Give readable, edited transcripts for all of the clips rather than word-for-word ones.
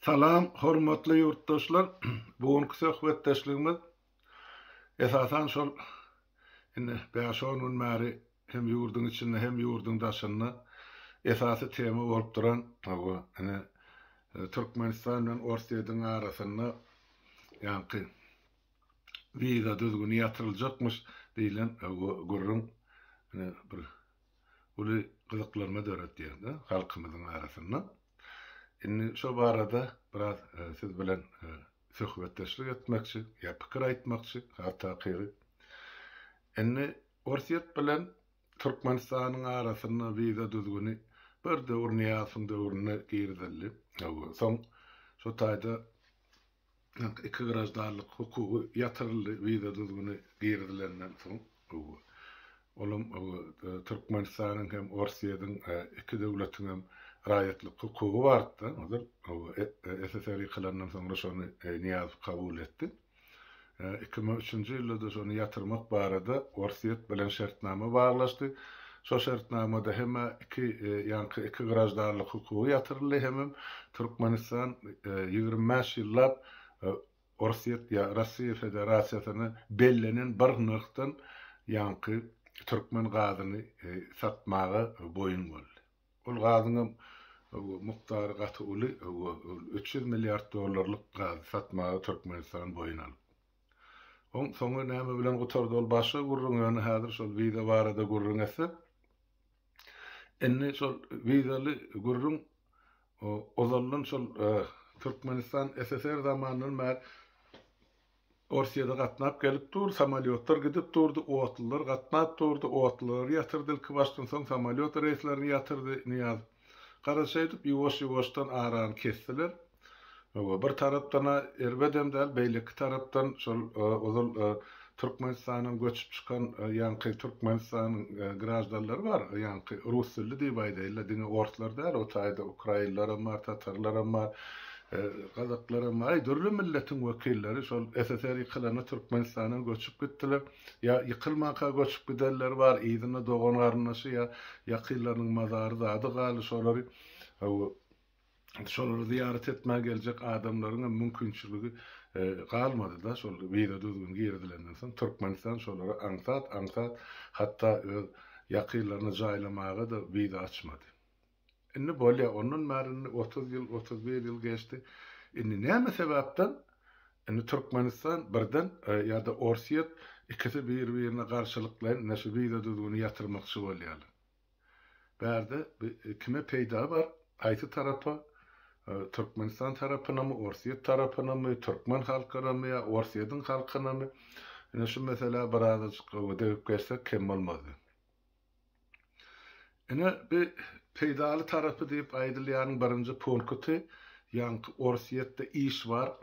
Salam hormatly ýurtdaşlar! Bu günki söhbetdeşligimiz esasan şol indi bäş-on gün bäri hem ýurduň içinde hem ýurduň daşynda esasy tema bolup duran hawa ine Türkmenistan bilen Orsýetiň arasynda ýaňky wiza düzgüni ýatyryljakmyş diýlen gürrüň ine bir uly gyzyklanma döretýär-de halkymyzyň arasynda. Indi şo barada biraz siz bilen söhbetdeşlik etmekçi ýa pikir aýtmakçy has takygy. Indi Orsýet bilen Türkmenistanyň arasynda wiza düzgüni bir döwür Nyýazowyň döwründe girizildi. Soň şo taýda Iki graždanlyk hukugy ýatyryldy wiza düzgüni girizilenden soň. Olam Türkmenistanyň hem Orsýetiň iki döwletiň hem raýatlyk hukugy bardy-da ozal. SSR ýykylandan soňra şony Nyýazow kabul etdi. 2003-nji ýylda-da şony ýatyrmak barada Orsýet bilen şertnama baglaşdy. Şo şertnamada hem-ä iki ýaňky iki graždanlyk hukugy ýatyryldy, hemem Türkmenistan 25 ýyllap Orsýet ýa Rossiýa Federasiýasyna bellenen bir nyrhdan ýaňky türkmen gazyny satmaga boýun boldy. Ol gazyňam mukdary gaty uly, 300 milliard dollarlyk gazy satmaga Türkmenistan boýun alyp. Oň soňy näme bilen gutardy ol başga gürrüň, ýöne häzir şol wiza barada gürrüň etsek, indi şol wizaly gürrüň ozaldan şol Türkmenistan SSR zamanyndan bäri Orsýede gatnap gelip dur, samolýotlar gidip durdy, otlular gatnap durdy, otlulary ýatyrdy ilki başdan, soň samolýot reýslerini ýatyrdy Nyýazow. Garaz şeýdip ýuwaş-ýuwaşdan arany kesdiler. Hawa, bir tarapdan-a erbedem däl, beýleki tarapdan şol ozal Türkmenistandan göçüp çykan ýaňky Türkmenistanyň graždanlary bar, ýaňky rus dilli diýip aýdaýynda, diňe orslar däl, o taýda ukrainlaram bar, tatarlaram bar, Gazaklaram aý dürli milletiň wekilleri şol SSR ýykylanda Türkmenistandan göçüp gitdiler. Ýa ýykylmanka göçüp gidenleri bar, yzynda dogan garyndaşy ýa ýakynlarynyň mazary zady galdy şolary şolary zyýarat etmäge geljek adamlaryň hem mümkinçiligi galmady-da şol wiza düzgüni girizilenden soň Türkmenistan şolara aňsat aňsat hatda öz ýakynlaryny jaýlamaga-da wiza açmady. Indi bolýa, ondan bäri indi 30 ýyl, 31 ýyl geçdi. Indi näme sebäpden indi Türkmenistan birden ýa-da Orsýet ikisi bir-birine garşylyklaýyn ine şu wiza düzgüni ýatyrmakçy bolýarlar. Bärde kime peýda bar, haýsy tarapa, Türkmenistan tarapynamy, Orsýet tarapynamy, türkmen halkynamy ýa Orsýetiň halkynamy? Ine şu meselä birazajyk degip geçsek kem bolmazdy. Ine, bi peýdaly tarapy diýip aýdylýanyň birinji punkty, ýaňky Orsýetde iş bar,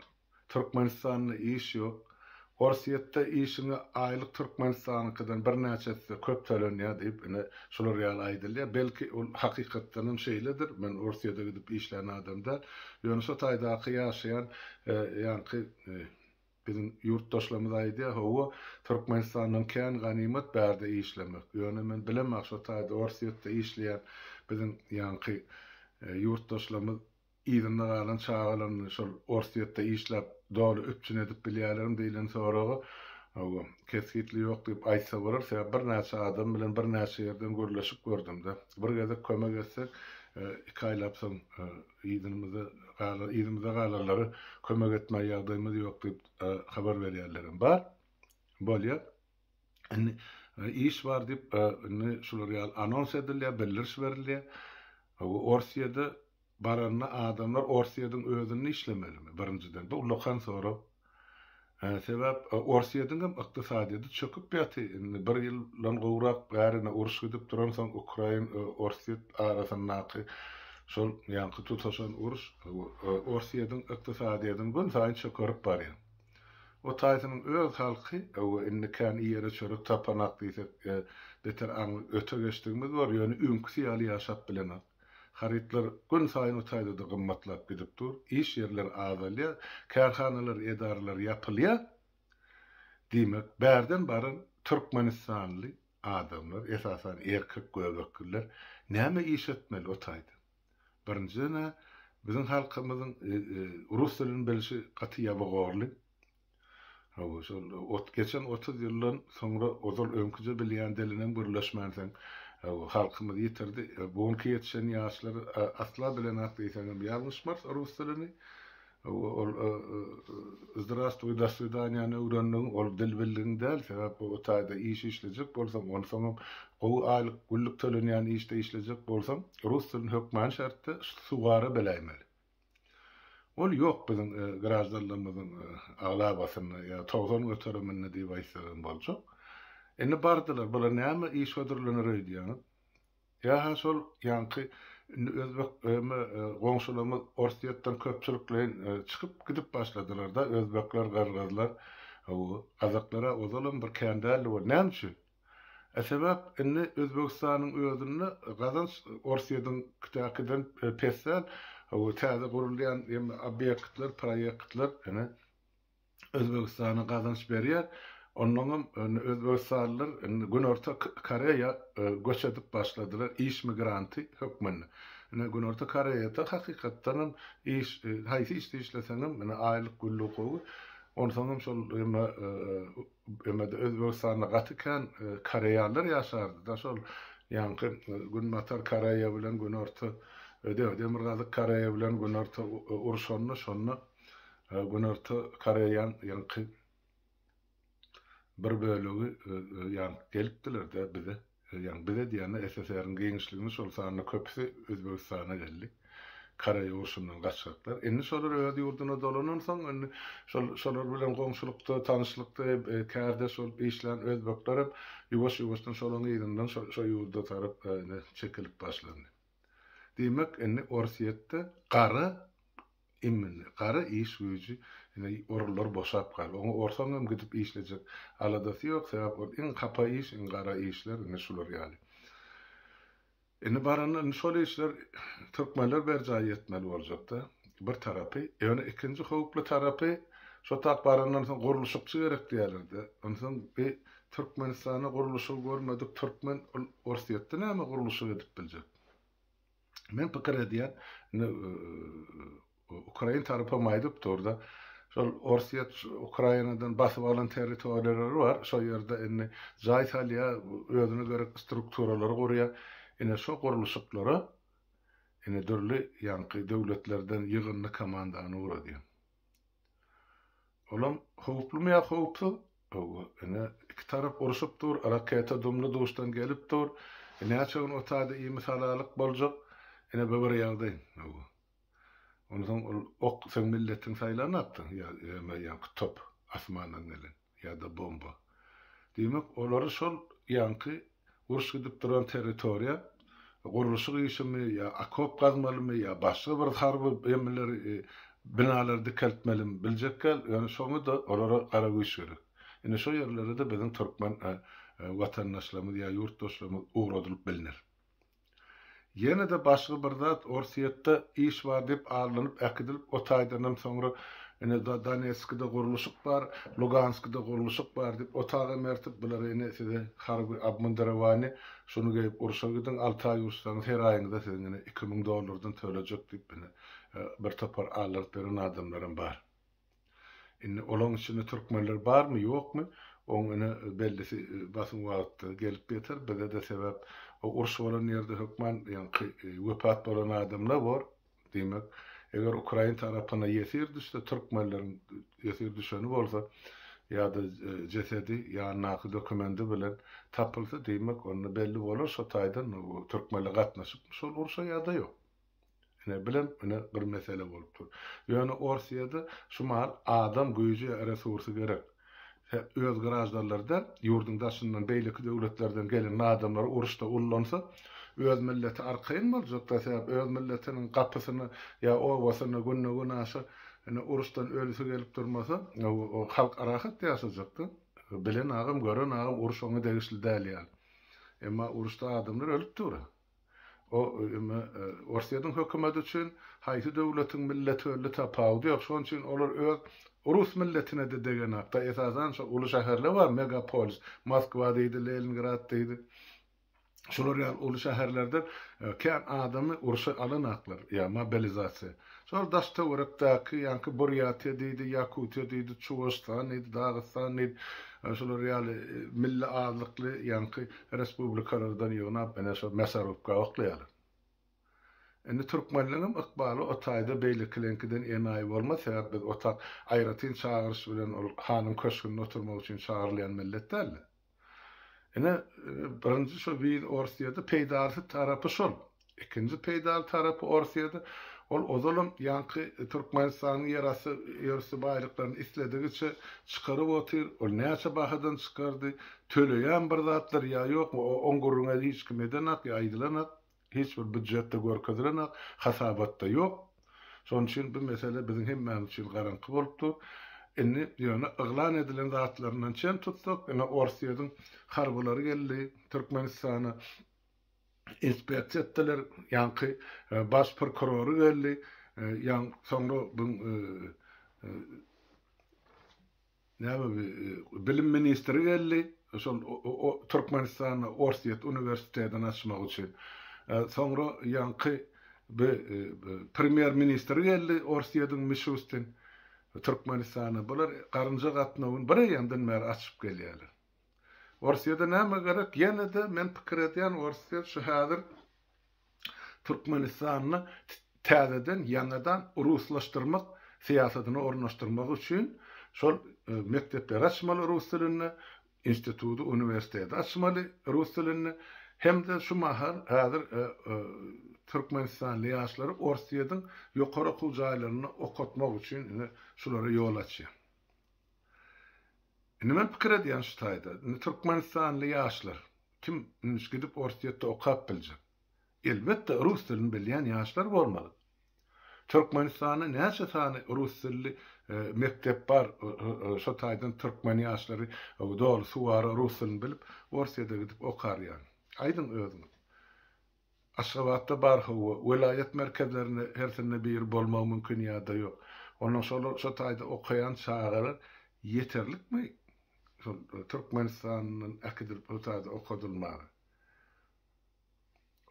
Türkmenistanda iş ýok. Orsýetde işiňe aýlyk Türkmenistanyňkydan birnäçe esse köp tölenýär diýip, ine, şular ýaly aýdylýar. Belki, ol hakykatdanam şeýledir, men Orsýete gidip işlän adam däl. Ýöne şo taýdaky ýaşaýan ýaňky Biziň ýurtdaşlarymyz aýdýar, hawa, Türkmenistandan kän ganymat bärde işlemek. Ýöne men bilemok, şo taýda Orsýetde işleýän biziň ýaňky ýurtdaşlarymyz yzynda galan çagalaryny şol Orsýetde işläp doly üpjün edip bilýärlermi diýlen soraga, hawa, kesgitli ýok diýip aýtsa bolar. Sebäbi birnäçe adam bilen birnäçe ýerden gürleşip gördüm-de. Bir gezek kömek etsek, iki aýlap soň Yzymyzda galan, yzymyzda galanlara kömek etmäge ýagdaýymyz ýok diýip habar berýänlerem bar. Bolýar. Indi iş bar diýip, indi şular ýaly anons edilýär, bildiriş berilýär. Orsýede baranda adamlar Orsýediň özünde işlemelimi? Birinjiden, bu ullakan sorag. Sebäp Orsýetiň hem ykdysadyýeti çöküp ýaty. Indi bir ýyldan gowrak bäri ine uruş gidip duransoň Ukrain Orsýet arasyndaky şol ýaňky tutaşan uruş Orsýetiň ykdysadyýetini günsaýyn çökerip barýar. O taýsynyň öz halky we indi kän iýere çörek tapanak diýsek beter aňy öte geçdigimiz bor, ýöne öňküsi ýaly ýaşap bilenok. Harytlar gün saýyn o taýda-da gymmatlap gidip dur. Iş ýerleri azalýar, kärhanalar, edaralar ýapylýar. Diýmek, bärden baran türkmenistanly adamlar, esasan erkek göbekliler näme iş etmeli o taýda? Birinjiden-ä, Biziň halkymyzyň rus dilini bilşi gaty ýabygorly. Hawa, şol ot geçen 30 ýyldan soňra ozal öňküje bilýän dilinem gürleşmänsoň, hawa, halkymyz ýitirdi. Bu günki ýetişen ýaşlar asla bilenok diýseňem ýalňyşmarys rus dilini. Hawa, ol zdrastwuý, do swidaniýany öwrendigiň, ol dil bildigiň däl, sebäp o taýda iş işlejek bolsaň, onsoňam gowy aýlyk, günlük tölenýän işde işlejek bolsaň, rus dilini hökmany şertde suwara biläýmeli. Ol ýok biziň graždanlarymyzyň aglabasynda ýa 90 göteriminde diýip aýtsak hem boljak. Indi bardylar, bular näme iş hödürlener öýdýäňiz? Ýa-ha şol ýaňky indi özbek eme goňşularymyz Orsýetden köpçülikleýin çykyp gidip başladylar-da, özbekler, gyrgyzlar, hawa, gazaklar-a ozalam bir kän däldi weli. Näme üçin? E sebäp indi Özbegistanyň özünde gazanç Orsýediňkidäkiden pes däl. Hawa täze gurulýan ýa obýektler, proýektler ine Özbegistana gazanç berýär. Onnoňam indi özbegistanlylar indi Günorta Koreýa göç edip başladylar iş migranty hökmünde. Ine Günorta Koreýada hakykatdanam iş haýsy işde işleseňem ine aýlyk günlük gowy. Onsoňam şol eme Ömede Özbegistanda gaty kän koreýalylar ýaşardy-da, şol ýaňky Günbatar Koreýa bilen Günorta, Demirgazyk Koreýa bilen Günorta urşanda, şonda Günorta Koreýaň ýaňky bir bölegi ýaňky gelipdiler-de bize. Ýagny bize diýende SSR-iň giňişligini şol sanda köpüsi Özbegistana geldi. Koreýa urşundan gaçgaklar. Indi şolar öz ýurduna dolanansoň indi şol şolar bilen goňşulykda, tanyşlykda kärdeş bolup işlän özbekler hem ýuwaş-ýuwaşdan şolaryň yzyndan şo şo ýurda tarap ine çekilip başlandy. Diýmek indi Orsýetde gara Immini, gara iş güýji, ine, orunlar boşap galdy. Oňa orsaň hem gidip işlejek aladasy ýok, sebäp ol iň hapa iş, iň gara işler, ine, şular ýaly. Indi baranda indi şol işler türkmenler berjaý etmeli boljakda, bir tarapy. Ýöne ikinji howply tarapy, şo tak barandan soň gurluşykçy gerek diýerler-de. Onsoň bi Türkmenistanda gurluşygy görmedik türkmen ol Orsýetde näme gurluşyk edip biljek? Men pikir edýän, indi ukrain tarapam aýdyp dur-da, şol Orsýet Ukrainadan basyp alan territoriýalary bar, şo ýerde indi jaý salýar, özüne gerek strukturalary gurýar. Ine şo gurluşyklara ine dürli ýaňky döwletlerden ýygyndy komandany ugradýar. Olam howplumy ýa howpsuz? Hawa, ine, iki tarap urşup dur, raketa dumly-duşdan gelip dur. Näçe gün o taýda imisalalyk boljak? Ine, bu bir ýagdaý. Hawa. Onsoň ol ok seň milletiňi saýlanapdyr, ýa ýa ýaňky top asmandan gelen, ýa-da bomba. Diýmek, olary şol ýaňky Uruş gidip duran territoriýa gurluşyk işimi ýa okop gazmalymy ýa başga bir harby emileri binalary dikeltmelimi biljek däl, ýöne şoňa-da olara gara güýç gerek. Ine şo ýerlere-de biziň türkmen watandaşlarymyz ýa ýurtdaşlarymyz ugradylyp bilner. Ýene-de başga bir zat, Orsýetde iş bar diýip aldanyp äkidilip, o taýdanam soňra ine Donetskide gurluşyk bar, Luganskide gurluşyk bar diýip otagam ertip, bulara ine size harby obmundirowaniýe, şuny geýip urşa gidiň, alty aý urşsaňyz her aýyňyzda siziň ine 2000 dollardan tölejek diýip ine bir topar aldanyp ýören adamlaram bar. Indi olaň içinde türkmenler barmy, ýokmy, oň ine bellisi basym wagtda gelip ýeter. Bize-de sebäp o uruş bolan ýerde hökman ýaňky wepat bolan adamlar bor. Diýmek, eger ukrain tarapyna ýesir düşse, türkmenleriň ýesir düşeni bolsa ýa-da jesedi ýanyndaky dokumendi bilen tapylsa, diýmek, onda belli bolar şo taýdan türkmenler gatnaşypmy şol urşa ýa-da ýok. Ine bilem ine bir mesele bolup dur. Ýöne Orsyýede şu mahal adam güýji ýa resursy gerek. Öz graždanlary däl, ýurduň daşyndan beýleki döwletlerden gelen adamlary uruşda ullansa, öz milleti arkaýyn boljakda, sebäp öz milletiniň gapysyna ýa obasyna günde-günaşa ine uruşdan ölüsi gelip durmasa, o halk rahat ýaşajakda. Bilen agam, gören agam uruş oňa degişli däl ýaly. Emma uruşda adamlar ölüp dur. O eme Orsýetiň hökümeti üçin haýsy döwletiň milleti öldi tapawudy ýok. Şonuň üçin olar öz rus milletine-de degenakda. Esasan şo uly şäherler bar, megapolis, Moskwa diýdi, Leningrad diýdi. Şular ýaly uly şäherlerden. Kän adamy urşa alanaklar, ýa mobilizasiýa. Şol daş-töwerekdäki, ýaňky Burýatiýa diýdi, Ýakutiýa diýdi, Çuwaşystan diýdi, Dagystan diýdi, şular ýaly milli azlykly ýaňky respublikalardan ýygnap, ine şol mäsarubka oklaýarlar. Indi türkmenleňem ykbaly o taýda beýlekileňkiden enaýy bolmaz, sebäp biz o tak aýratyn çagyryş bilen ol hanyň köşgünde oturmak üçin çagyrylýan millet däldi. Ine, birinji şo wiz Orsýede peýdalysy tarapy şol. Ikinji peýdaly tarapy Orsýede, ol ozalam ýaňky Türkmenistanyň ýerasty, ýerüsti baýlyklaryny isledigiçe çykaryp otyr. Ol näçe bahadan çykardy, töleýän bir zatlar ýa ýokmy, oň gürrüňi hiç kim edenak ýa aýdylanak. Hiç bir býudjetde görkezilenak, hasabatda ýok. Şonuň üçin bu mesele biziň hemmämiz üçin garaňky bolup dur. Indi ýöne yglan edilen zatlaryndan çen tutsak, ine Orsýetiň harbylary geldi Türkmenistana, inspeksiýa etdiler, ýaňky baş prokurory geldi, ýaň soňra bu Näme bi bilim ministri geldi şol Türkmenistanda Orsýet uniwersitetini açmak üçin. Soňra ýaňky bi premýer ministri geldi Orsýetiň Mişustin Türkmenistana. Bular garynja gatnawyny bir eýýämden bäri açyp gelýärler. Orsýede näme gerek? Ýene-de men pikir edýän Orsýet şu häzir Türkmenistanda täzeden, ýaňadan ruslaşdyrmak syýasatyny ornaşdyrmak üçin şol mekdepleri açmaly rus dilinde, instituty, uniwersiteti açmaly rus dilinde hem-de şu mahal häzir türkmenistanly ýaşlary Orsýetiň ýokary okuw jaýlarynda okatmak üçin ine şulara ýol açýar. Indi men pikir edýän şu taýda, indi türkmenistanly ýaşlar kim indi gidip Orsýetde okap biljek? Elbetde rus dilini bilýän ýaşlar bolmaly. Türkmenistanda näçe sany rus dilli mekdep bar, şo taýdan türkmen ýaşlary doly suwara rus dilini bilip Orsýede gidip okar ýaly. Aýdyň özüňiz. Aşgabatda bar hawa, welaýat merkezlerinde hersinde biri bolmagy mümkin ýa-da ýok. Onnoň şolar şo taýda okaýan çagalar ýeterlikmi şol Türkmenistandan äkidilip o taýda okadylmaga?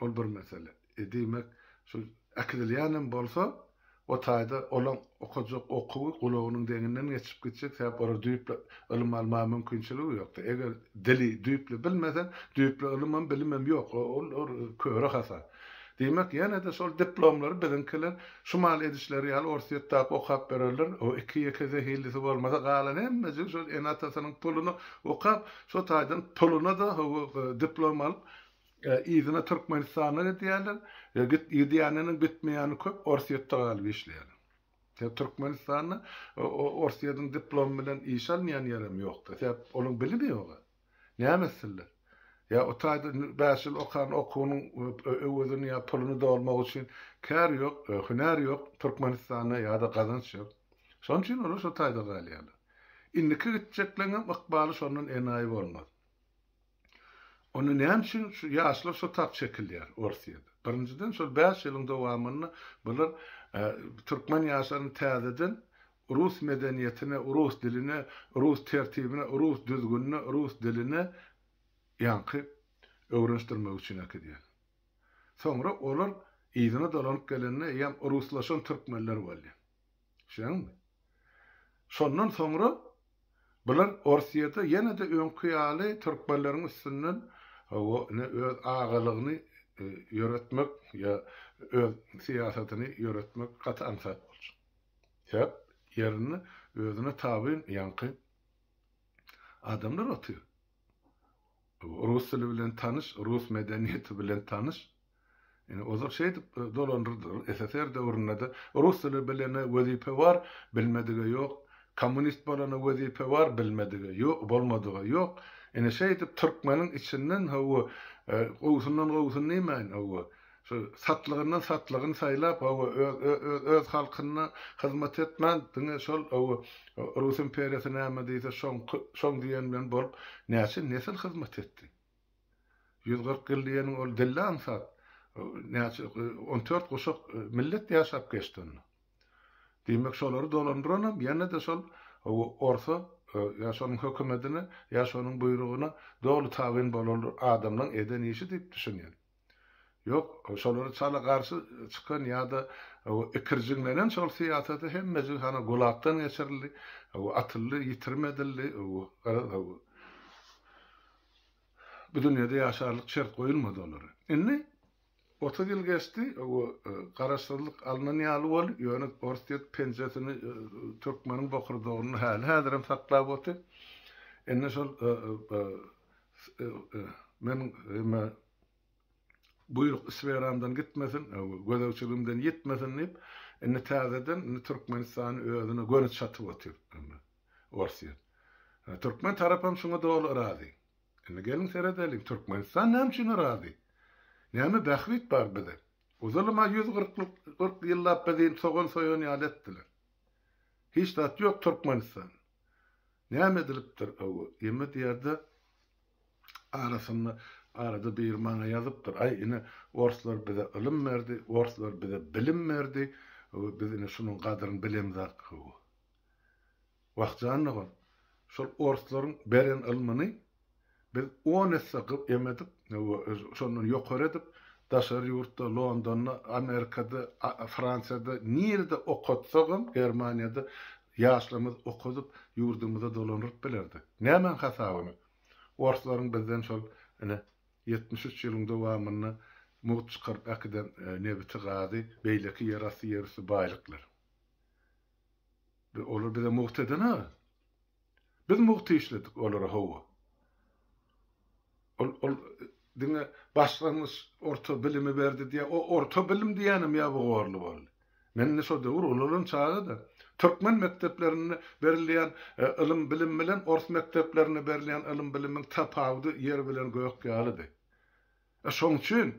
Ol bir mesele. E diýmek, şu äkidilýänem bolsa, O taýda olaň okajak okuwy gulagynyň deňinden geçip gitjek, sebäp olar düýpli ylym almaga mümkinçiligi ýokdy. Eger dili düýpli bilmeseň, düýpli ylymam, bilimem ýok. Ol köre hasa. Diýmek, ýene-de şol diplomlary biziňkiler şu mal edişleri ýaly Orsýetdäki okap bererler. O iki-ýeke zehillisi bolmasa, galan hemmejigi şol ene-atasynyň puluna okap, şo taýdan puluna-da diplom alyp, Yzyna Türkmenistana gidýärler. Gidýäniniň gitmeýäni köp, Orsýetde galyp işleýärler. Sebäp Türkmenistanda Orsýetiň diplomy bilen iş alynýan ýerem ýokdy. Sebäp olaň bilimi ýog-a. Näme etsinler? Ýa o taýda bäş ýyl okan okuwynyň öwezini ýa puluny dolmak üçin kär ýok, hünär ýok Türkmenistanda ýa-da gazanç ýok. Şonuň üçin olar şo taýda galýarlar. Indiki gitjekleňem ykbaly şondan enaýy bolmaz. Onda näme üçin şu ýaşlar şo tap çekilýär Orsýede? Birinjiden şol bäş ýylyň dowamynda bular türkmen ýaşlaryny täzeden rus medeniýetine, rus diline, rus tertibine, rus düzgünine, rus diline ýaňky öwrenişdirmek üçin äkidýär. Soňra olar yzyna dolanyp gelende eýýäm ruslaşan türkmenler bolýar. Düşýäňmi? Şondan soňra bular Orsýete ýene-de öňki ýaly türkmenleriň üstünden hawa ine öz agalygyny ýöretmek ýa öz syýasatyny ýöretmek gaty aňsat boljak. Sebäp ýerinde özüne tabyn ýaňky adamlar otyr. Rus dili bilen tanyş, rus medeniýeti bilen tanyş. Ine, ozal şeýdip dolandyrdylar. SSR döwründe-de rus dili bilene wezipe bar, bilmedige ýok. Kommunist bolana wezipe bar, bilmedige ýok, bolmadyga ýok. Ine, şeýdip türkmeniň içinden hawa, gowusyndan gowusyny diýmäýin, hawa, şu satlygyndan satlygyny saýlap, hawa, öz, öz, öz halkyna hyzmat etmän, diňe şol, hawa, rus imperiýasy näme diýse, şoňky, şoň diýeni bilen bolup, näçe nesil hyzmat etdi. 140 ýyl diýeniň ol dilde aňsat. Näçe 14 guşak millet ýaşap geçdi onda. Diýmek şolary dolandyranam ýene-de şol orsa ýa şonuň hökümedine ýa şonuň buýrugyna doly tabyn bolan adamlaň eden işi diýip düşünýän. Ýok, şolara çala garşy çykan ýa-da ikirjiňlenen şol syýasata hemmejigi hana gulakdan geçirildi, atyldy, ýitirim edildi, garaz, bu dünýede ýaşarlyk şert goýulmady olara. Indi 30 ýyl geçdi, garaşsyzlyk alnan ýaly boldy, ýöne Orsýet penjesini türkmeniň bokurdagynda häli-häzirem saklap otyr. Indi şol meniň buýruk sferamdan gitmesin, gözegçiligimden ýitmesin diýip, indi täzeden indi Türkmenistany özüne göni çatyp otyr Orsýet. Türkmen tarapam şuňa doly razy. Indi geliň seredeliň, Türkmenistan näme üçin razy? Näme bähbit bar bize? Ozalama 140 40 ýyllap bizi sogan soýan ýaly etdiler. Hiç zat ýok Türkmenistan. Näme edilipdir? Ýeme diýerde Arasynda arada biri maňa ýazypdyr, aý ine orslar bize ylym berdi, orslar bize bilim berdi, biz ine şunuň gadyryny bilemzak. Wah jan dogan, şol orslaryň beren ylmyny biz on esse em edip, şondan ýokary edip, daşary ýurtda, Londonda, Amerikada, Fransiýada, nirede okatsagam, Germaniýada ýaşlarymyzy okadyp, ýurdumyza dolandyryp bilerdik. Nämäň hasabyna? Orslaryň bizden şol ine 73 ýylyň dowamynda mugt çykaryp äkiden nebiti, gazy, beýleki ýerasty, ýerüsti baýlyklar. Olar bize mugt eden-a. Biz mugt işledik olara hawa. Ol ol diňe başlangyç orta bilimi berdi diýýär. O orta bilim diýýänem ýabygorly boldy. Men indi şo döwür ulalan çaga-da. Türkmen mekdeplerinde berilýän ylym-bilim bilen ors mekdeplerinde berilýän ylym-bilimiň tapawudy ýer bilen gök ýalydy. E şoň üçin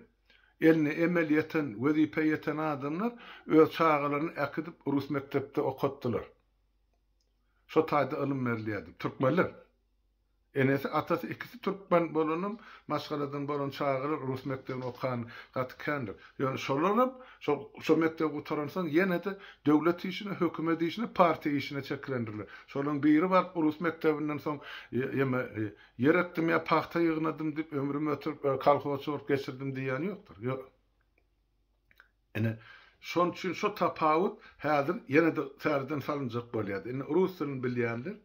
eline emel ýeten, wezipe ýeten adamlar öz çagalaryny äkidip rus mekdepde okatdylar. Şo taýda ylym berilýärdi. Türkmenler. Enesi atasy ikisi türkmen bolanam maşgaladan bolan çagalar rus mekdebini okan gaty kändir. Ýöne şolaram şo şo mekdebi gutaransoň ýenede döwlet işine, hökümet işine, partiýa işine çekilendirler. Şolaryň biri baryp rus mekdebinden soň ýeme ýer ekdim ýa pagta ýygnadym diýip ömrümi ötürip kolhozçy bolup geçirdim diýýäni ýokdur. Ýok. Ine, şonuň üçin şo tapawut häzir ýene-de täzeden salynjak bolýardy. Indi rus dilini bilýänler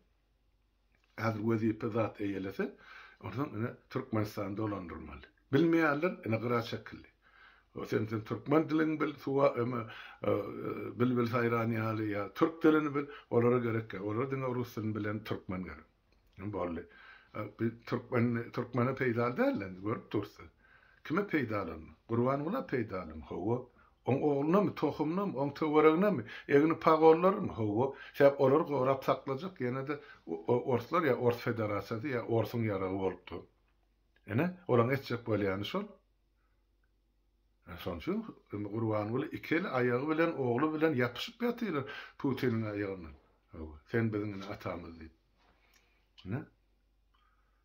häzir wezipe zat eýelese, onsoň ine Türkmenistany dolandyrmaly. Bilmeýänler ine gyra çekildi. Sen sen türkmen dilini bil, suwa öme bilbil saýran ýaly ýa türk dilini bil, olara gerek ýok. Olara diňe rus dilini bilen türkmen gerek. Boldy. Bi türkmen türkmene peýdaly däl indi görüp dursa. Kime peýdaly onda? Gurbangula peýdalymy? Hawa. Oň oglunamy, tohumynamy, oň töwereginemi, egni pagonlarymy? Hawa. Sebäp olary gorap saklajak ýene-de orslar ýa Ors federasiýasy ýa orsuň ýaragy bolup dur. Ine, olaň etjek bolýany şol. Şonuň üçin indi Gurbanguly iki eli aýagy bilen, ogly bilen ýapyşyp ýatyrlar Putiniň aýagyndan. Hawa, sen biziň ine atamyz diýip. Ine.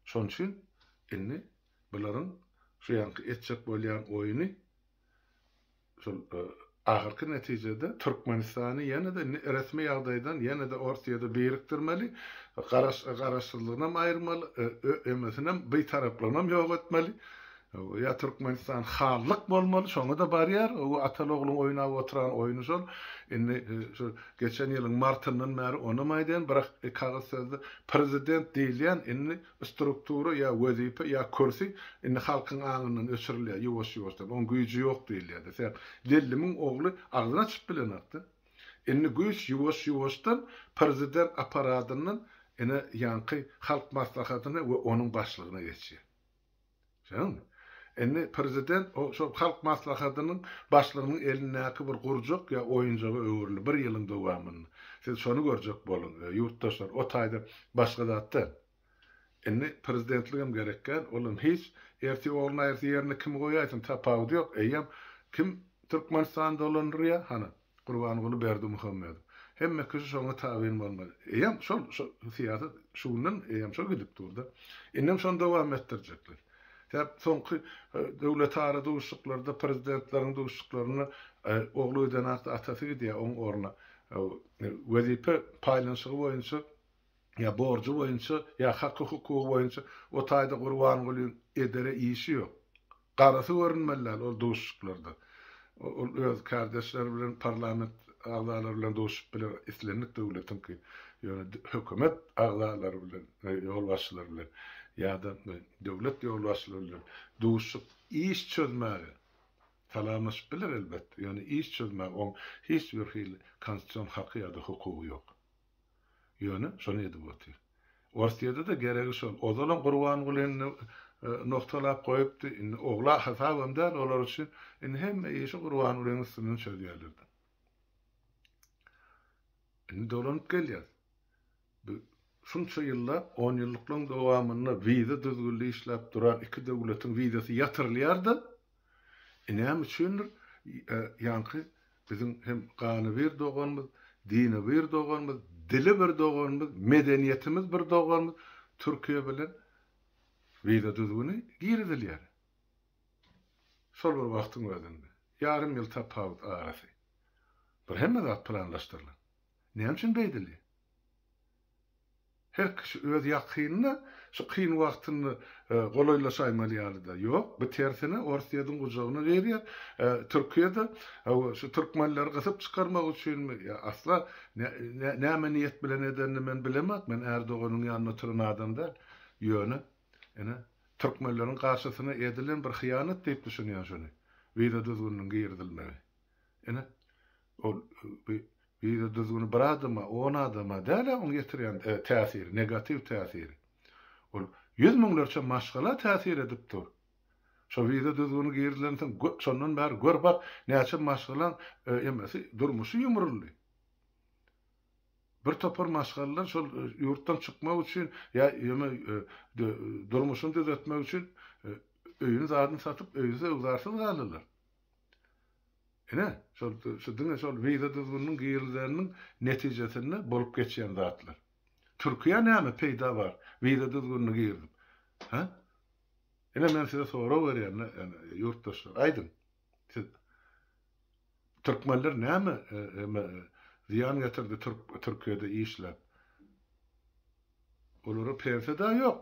Şonuň üçin indi bularyň şu ýanky etjek bolýan oýny şol ahyrky netijede Türkmenistany ýene-de resmi ýagdaýdan ýene-de Orsýede birikdirmeli, garaş garaşsyzlygynam aýyrmaly, ÖM-sinem bitaraplygynam ýok etmeli. Ýa Türkmenistan hanlyk bolmaly, şoňa-da barýar. O ataly-ogluň oýnap oturan oýny şol. Indi şu geçen ýylyň martyndan bäri onam aýdýan, bir iki agyz sözde prezident diýilýän indi Struktura ýa wezipe ýa kürsi indi halkyň aňyndan öçürilýär ýuwaş-ýuwaşdan. Oň güýji ýok diýilýärdi. Sebäp Lellimiň ogly agzyny açyp bilenokdy. Indi güýç ýuwaş-ýuwaşdan prezident apparadyndan ine ýaňky Halk Maslahatyna we onuň başlygyna geçýär. Şeýdemi? Indi prezident o şol Halk Maslahatynyň başlygynyň elindäki bir gurjak ýa oýunjaga öwrüldi bir ýylyň dowamynda. Siz şony görjek boluň, ýurtdaşlar, o taýda başga zat däl. Indi prezidentligem gerek däl, olam hiç. Ertir ogluny aýyrsa ýerine kimi goýaýsyn, tapawudy ýok. Eýýäm kim Türkmenistany dolandyrýar? Hany, Gurbanguly Berdimuhamedow. Hemme kişi şoňa tabyn bolmaly. Eýýäm şol şo syýasat şu günden eýýäm şol gidip dur-da. Indem şony dowam etdirjekler. Sebäp soňky döwletara duşuşyklarda, prezidentleriň duşuşyklarynda ogly gidenakda atasy gidýär oň ornuna. Wezipe paýlanyşygy boýunça ýa borjy boýunça, ýa haky-hukugy boýunça o taýda Gurbangulyň edere işi ýok. Garasy görünmeli däl ol duşuşyklarda. Ol öz kärdeşleri bilen, parlament agzalary bilen duşuşyp biler, islendik döwletiňki. Ýöne hökümet agzalary bilen, ýolbaşçylary bilen ýa-da döwlet ýolbaşçylary bilen duşuşyp iş çözmäge, salamlaşyp biler elbetde, ýöne iş çözmäge oň hiç bir hili konstitusion haky ýa-da hukugy ýok. Ýöne şony edip otyr. Orsýede-de geregi şol. Ozalam Gurbangulyny nogtalap goýupdy. Indi ogla hasabam däl olar üçin. Indi hemme işi Gurbangulynyň üstünden çözýärler-de. Indi dolanyp gelýäs. Bu şunça ýyllap, onýyllyklaryň dowamynda wiza düzgünli işläp duran iki döwletiň wizasy ýatyrylýar-da, näme üçindir, ýaňky Biziň hem gany bir doganymyz, dini bir doganymyz, dili bir doganymyz, medeniýetimiz bir doganymyz Türkiýe bilen wiza düzgüni girizilýär. Şol bir wagtyň özünde. Ýarym ýyl tapawut arasy. Bir hemme zat planlaşdyrylan. Näme üçin beýdilýär? Her kişi öz ýakynyna şu kyn wagtynda golaýlaşaýmaly ýaly-da. Ýok, bu tersine Orsýetiň gujagyna girýär. Türkiýe-de şu türkmenleri gysyp çykarmak üçinmi, ýa asla näme niýet bilen edenini men bilemok, men Erdoganyň ýanynda oturan adam däl. Ýöne, ine, türkmenleriň garşysyna edilen bir hyýanat diýip düşünýän şuny, wiza düzgüniniň girizilmegi. Ine, ol bu wiza düzgüni bir adama, on adama däl-ä oň ýetirýän täsiri, negatiw täsiri. Ol ýüz müňlerçe maşgala täsir edip dur. Şo wiza düzgüni girizilensoň, şondan bäri gör bak, näçe maşgalaň emesi, durmuşy ýumruldy. Bir topar maşgalalar şol ýurtdan çykmak üçin ýa ýöne durmuşyny düzetmek üçin öýüni zadyny satyp, öýsüz-öwzarsyz galdylar. Ine, şol, şu diňe şol wiza düzgüniniň girizileniniň netijesinde bolup geçýän zatlar. Türkiýä näme peýda bar wiza düzgünini girizip? Hä? Ine men size sorag berýän, ýurtdaşlar, aýdyň. Siz türkmenler näme zyýan getirdi Türkiýede işläp? Olara pensiýa-da ýok.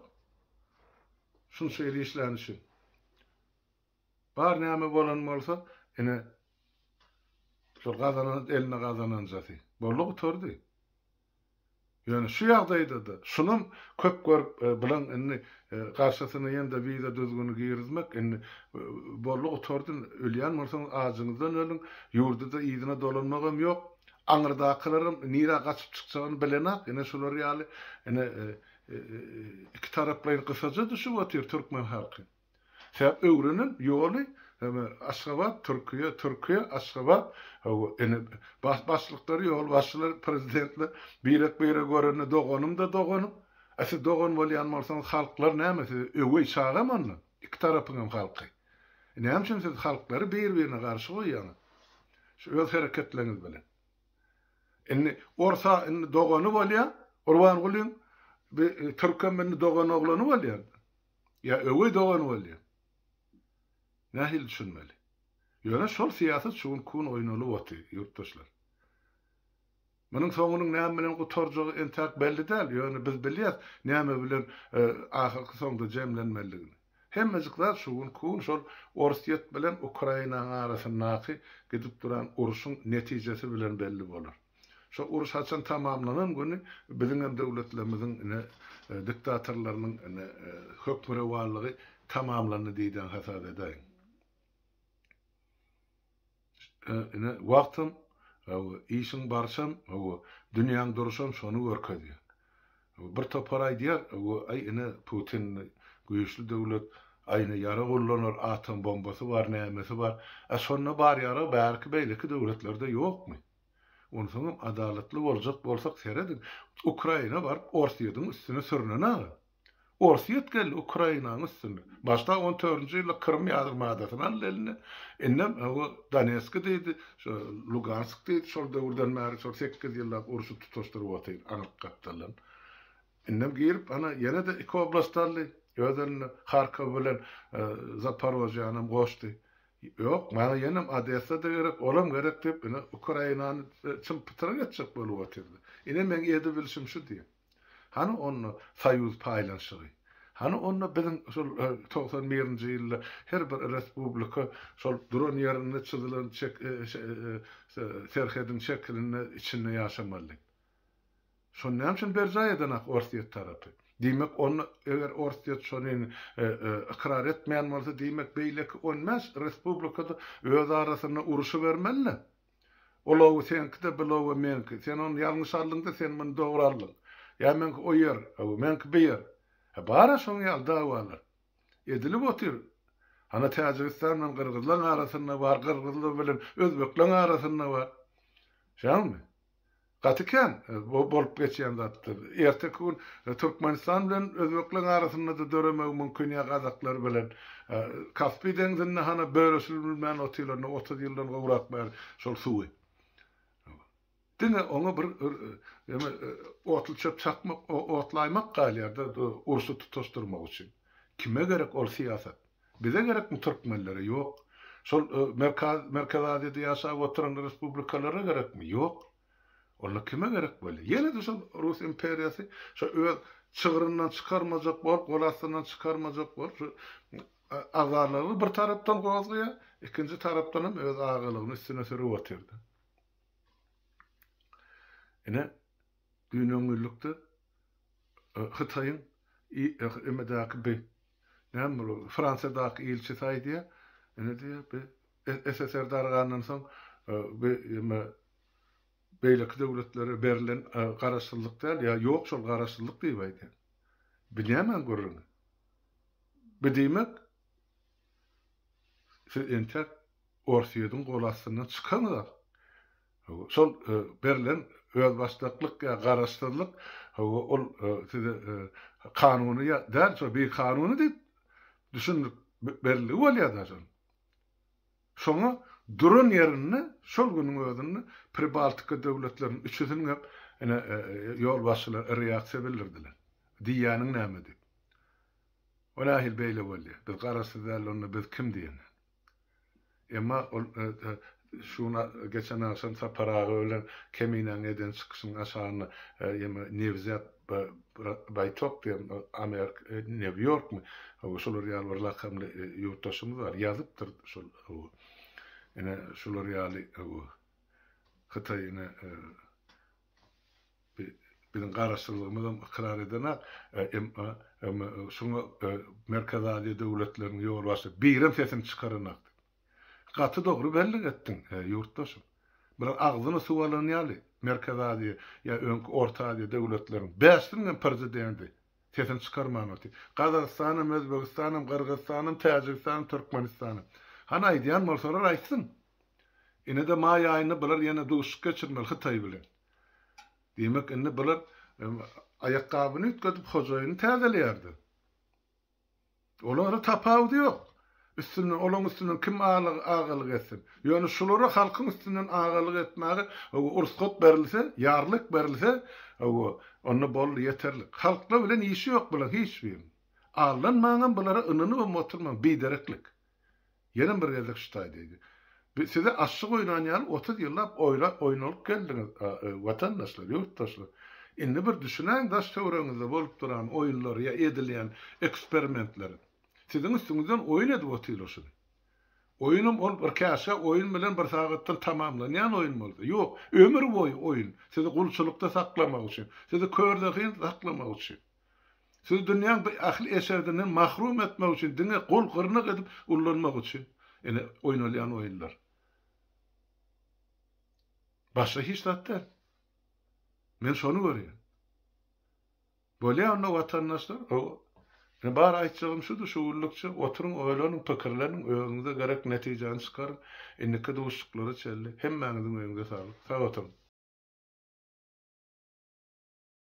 Şunça ýyl işläni üçin. Bar näme bolan bolsa, ine, şol gazanan eline gazananjasy. Boldy gutardy. Ýöne şu ýagdaýda-da, şunam köp görüp, bilen indi garşysyna ýene-de wiza düzgüni girizmek, indi boldy gutardy, ölýän bolsaňyz ajyňyzdan ölüň, ýurda-da yzyna dolanmagam ýok. Aňyrdakylaram nirä gaçyp çykjagyny bilenak, ine şular ýaly, ine, ikitaraplaýyn gysaja düşüp otyr türkmen halky. Sebäp öwrenen ýoly Aşgabat, Türkiýe, Türkiýe, Aşgabat, hawa, ine, başlyklary, ýolbaşçylar, prezidentler birek-biregi görende doganym-da doganym. A siz dogan bolýan bolsaňyz, halklar näme size öweý çagamy onda? Iki tarapyňam halky. Näme üçin siz halklary bir-birine garşy goýýaňyz? Şu öz hereketleriňiz bilen. Indi orsa indi dogany bolýar, Gurbangulyň, bi türkem indi doganoglany bolýar. Ýa öweý dogany bolýar. Nähili düşünmeli? Ýöne şol syýasat şu günki gün oýnalyp otyr, ýurtdaşlar. Munuň soňunyň näme bilen gutarjagy entäk belli däl, ýöne biz bilýäs näme bilen ahyrky soňda jemlenmelidigini. Hemmejik zat şu günki gün şol Orsýet bilen Ukrainanyň arasyndaky gidip duran urşuň netijesi bilen belli bolar. Şo uruş haçan tamamlanan güni biziňem döwletlerimiziň ine diktatorlarynyň ine hökmürowanlygy tamamlandy diýden hasap edäýiň. Ine wagtam işiň barşam dünýäň duruşam şony görkezýär. Bir topar aýdýar, aý ine Putin güýçli döwlet, aý ine ýarag ullanar, atom bombasy bar, nämesi bar. A şonda bar ýarag bärki beýleki döwletlerde ýokmy? Onsoňam adalatly boljak bolsak serediň, Ukraina baryp Orsýetiň üstüne sürnen aga. Orsýet geldi Ukrainanyň üstüne. Başda on dördünji ýylda Krym ýarymadasyny aldy eline. Indem hawa Donetski diýdi, şo Lugansk diýdi, şol döwürden bäri şol sekiz ýyllap urşy tutaşdyryp otyr aňryk gapdaldan. Indem girip ana ýene-de iki oblast aldy öz eline, Harkow bilen Zaporožýanam goşdy. Ýok, maňa ýenem Odessa-da gerek, olam gerek diýip, ine, Ukrainany çym-pytrak etjek bolup otyrdy. Ine, meň edibilşim şu diýip. Hany onda soýuz paýlanyşygy? Hany onda biziň şol 91-nji ýylda her bir respublika şol duran ýerinde çyzylan serhediň şekilinde içinde ýaşamaly diýip. Şony näme üçin berjaý edenak Orsýet tarapy? Diýmek onda eger Orsýet şony ykrar etmeýän bolsa diýmek beýleki on bäş respublikada öz arasynda uruşybermeli-dä. Ol oba seňki-de bil oba meňki. Sen ony ýalňyş aldyň-da sen muny dogry aldyň. Ýa meňki o ýer, meňki bu ýer. Hä bar-a şoň ýaly dawalar. Edilip otyr. Hana Täjigistan bilen gyrgyzlaň arasynda bar, gyrgyzlar bilen özbekleň arasynda bar. Şeňmi? Gaty kän bolup geçýän zatlar. Erteki gün Türkmenistan bilen özbekleň arasynda-da döremegi mümkin ýa gazaklar bilen. Kaspi deňzinde hana bölüşilmän otyrlar indi 30 ýyldan gowrak bäri şol suwy. Diňe oňa bir eme otly çöp çakmak, otlaýmak galýar-da urşy tutaşdyrmak üçin. Kime gerek ol syýasat? Bize gerekmi türkmenlere? Ýok. Şol Merkezi Aziýada ýaşap oturan respublikalara gerekmi? Ýok. Onda kime gerek bolýar? Ýene-de şol Rus imperiýasy şo öz çygryndan çykarmajak bolup, gol astyndan çykarmajak bolup, şu agzalalygy bir tarapdan gozgaýar, ikinji tarapdan hem öz agalygyny üstüne sürüp otyrdy. Ine, düýn öňňüllikde Hytaýyň emedäki bi näme bul Fransiýadaky ilçisi aýdýar, ine diýýär, bi SSR dargandan soň bi eme beýleki döwletlere berlen garaşsyzlyk däl, ýa ýok şol garaşsyzlyk diýip aýdýar. Bi nämäň gürrüňi? Bi diýmek siz entek Orsýetiň gol astyndan çykaňyzak. Şol berlen özbaşdaklyk ýa garaşsyzlyk ol size kanuny ýa däl şo bikanuny diýip düşündirip beriligi bolýar-da şol. Şoňa duran ýerinde şol günüň özünde Pribaltika döwletleriniň üçüsiniň hem ine ýolbaşçylary reaksiýa bildirdiler. Diýýäniň näme diýip. O nähili beýle bolýar? Biz garaşsyz däl onda biz kim diýen. Emma ol şu gün geçen agşam Sapar aga bilen Keminäň eden çykyşynyň aşagynda ýene Newzat Baýtok diýen Amerik New Ýorkmy şolar ýaly bir lakamly ýurtdaşymyz bar ýazypdyr şol ine şular ýaly Hytaý ine Biziň garaşsyzlygymyzam ykrar edenak, emma şuňa Merkezi Aziýa döwletleriniň ýolbaşçy birem sesini çykaranak diýip. Gaty dogry bellik etdiň, ýurtdaşym. Bular agzyna suw alan ýaly Merkezi Aziýa ýa öňki Orta Aziýa döwletleriniň bäşisiniňem prezidenti sesini çykarman otyr. Gazagystanam, Özbegistanam, Gyrgyzystanam, Täjigistanam, Türkmenistanam. Hany aýdýan bolsalar aýtsyn. Ine-de maý aýynda bular ýene duşuşyk geçirmeli Hytaý bilen. Diýmek, indi bular aýakgabyny üýtgedip, hojaýyny täzeleýärdi. Olara tapawudy ýok. Üstünden, olaň üstünden kim agalyk etsin. Ýöne şulara halkyň üstünden agalyk etmäge rugsat berilse, ýarlyk berilse, onda boldy, ýeterlik. Halklar bilen işi ýok bulaň hiç biriniň. Aldanmaňam bulara ynanybam oturmaň, bidereklik. Ýenem bir gezek şu taýda edi. Bi size aşşyk oýnan ýaly 30 ýyllap oýla oýnalyp geldiňiz watandaşlar, ýurtdaşlar. Indi bir düşünäýiň daş töweregiňizde bolup duran oýunlary ýa edilýän eksperimentleri. Siziň üstüňizden oýun edip otyrlar şuny. Oýunam ol bir käşgä oýun bilen bir sagatdan tamamlanýan oýun bolsa. Ýok, ömür boýy oýun. Sizi gulçulykda saklamak üçin, sizi körzehin saklamak üçin. Sizi dünýäň bu ähli eşredinden mahrum etmek üçin diňe gol gyrnak edip ullanmak üçin ine oýnalýan oýunlar. Başga hiç zat däl. Men şony görýän. Bolýa onda watandaşlar. Ine bar aýtjagym şudy şu günlükçe oturyň oýlanyň pikirleniň özüňize gerek netijäni çykaryň. Indiki duşuşyklara çenli hemmäňiziň öýüňize saglyk. Sag oturyň.